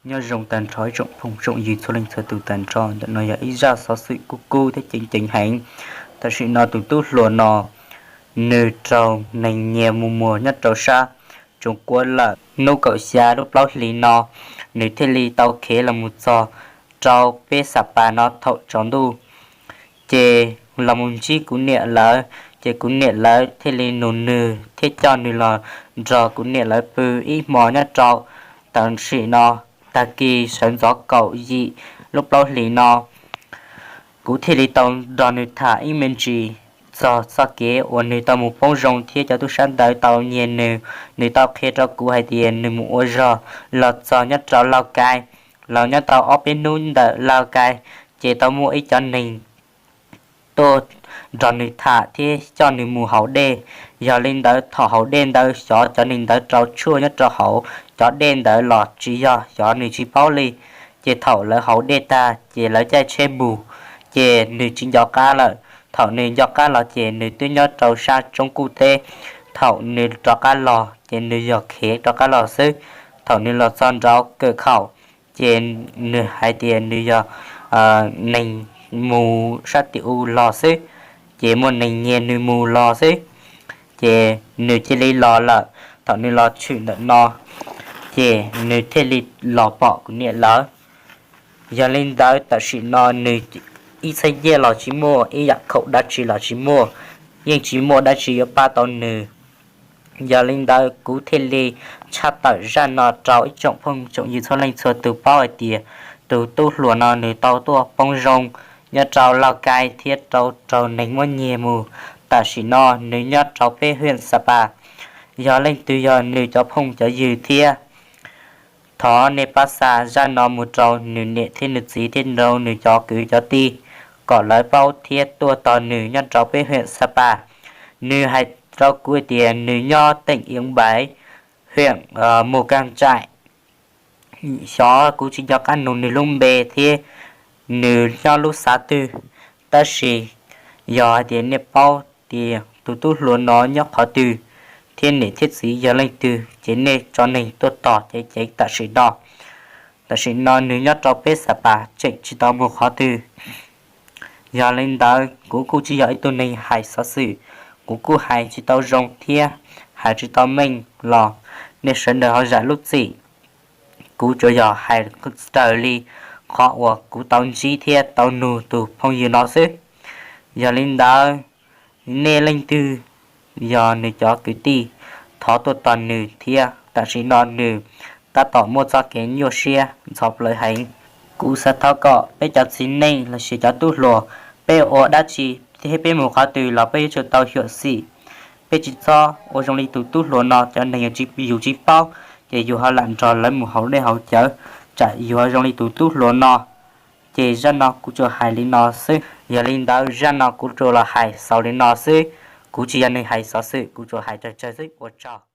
Nyob zoo tag nrho ib tsoom phooj tsoom ywg txhua leej txhua tus tag nrho, ntawm no yog ib zaj xov xwm kub kub thiab ceev ceev heev. Tam sim no tus tub hluas no nws raug neeg nyiag mus muag nyob rau sab tsoom kuab lawm. Hnub kaum xya lub plaub hlis no, nws thiaj li tau khiav los mus txog rau peb Xa Pas no thaum tsaus ntuj. Ces los mus ntsib kuv niam lawv, ces kuv niam lawv thiaj li nug nws thiab coj nws los nrog kuv niam lawv pw ib hmo nyob rau tam sim no tag kis sawv ntxov kaum yim lub plaub hlis no. Kuv thiaj li tau nrog nws tham ib me ntsis txog txoj kev uas nws tau mus poob zoo thiab cov tub sab ntawd tau nyiag nws. Nws tau qhia rau kuv hais tias nws mus ua zog los txog nyob rau Lauj Kai, los nyob tau ob peb hnub ntawm Lauj Kai, ces tau muaj ib cov neeg tuaj nrog nws tham thiab coj nws mus haus dej. Yog li ntawd thaum haus dej ntawd xyov cov neeg ntawd rau tshuaj nyob rau hauv cov dej ntawd los tsis yog, xyov nws tsis paub li. Ces thaum lawv haus dej tag ces lawv caij tsheb mus, ces nws tsis nco qab lawm. Thaum nws nco qab los ces nws twb nyob rau sab roob Kuj Teb. Thaum nws rov qab los ces nws yog khiav rov qab los xwb. Thaum nws los txog nraud kawm khaum, ces nws hais tias nws yog neeg mus sab tim u los xwb, ces muaj neeg nyiag nws mus los xwb, ces nws cia li los lawm. Thaum nws los tshwm ntawm no, ces nws thiaj li los pom kuv niam lawv. Yog li ntawd tam sim no nws ib txhiab nyiaj los tsis muaj, ib yam khaum dab tsi los tsis muaj, yeej tsis muaj dab tsi yuav pab tau nws. Yog li ntawd kuv thiaj li tshaj tawm zaj no rau ib tsoom phooj tsoom ywg txhua leej txhua tus paub hais tias tus tub hluas no nws tau tuaj poob zoo nyob rau Lauj Kai thiab tau raug neeg muab nyiag mus. Tam sim no nws nyob rau peb hiam Xa Pas. Yog leej twg yog nws cov phooj cov ywg thiab, thov nej pab xa zaj no mus rau nws niam thiab nws txiv thiab rau nws cov kwv cov tij, kom lawv paub thiab tuaj tos nws nyob rau peb hiam Xa Pas. Nws hais rau kuv tias nws nyob teem Iab Npaiv, hiam Mus Kaaj Tsaim. Xyov kuv tsis nco qab nug nws lub npe thiab nws nyob lub xav twg, tab sis yog hais tias nej paub tias tus tub hluas no nyob qhov twg thiab niam thiab txiv yog leej twg ces nej tso neeg tuaj tos ceev ceev tam sim no. Tam sim no nws nyob rau peb Xa Pas tseem tsis tau mus qhov twg. Yog li ntawd kuv kuj tsis yog ib tug neeg hais xov xwm, kuv kuj hais tsis tau zoo thiab hais tsis tau meej los nej sawv daws ho zam lub txim. Kuv tsuas yog hais raws li qhov uas kuv tau ntsib thiab tau nug tus phooj ywg no xwb. Yog li ntawd, nej leej twg yog nws cov kwv tij, thov tuaj tos nws thiab. Tam sim no nws tab tom muaj txoj kev nyuaj siab ntxhov plawv heev. Kuv xav thov kom peb cov txiv neej los sis cov tub hluas, peb ua dab tsi thiab peb mus qhov twg los peb yuav tsum tau xyuam xim. Peb tsis txhob ua zoo li tus tub hluas no, cov neeg yus tsis paub ces yus ho lam nrog lawv mus haus dej haus cawv, tsam yus ho zoo li tus tub hluas no. Ces zaj no kuv tsuas hais li no xwb. Yog li ntawd zaj no kuv tsuas los hais xaus li no xwb. Kuv tsis yog neeg hais xov xwm, kuv tsuas hais tsawg tsawg xwb, ua tsaug.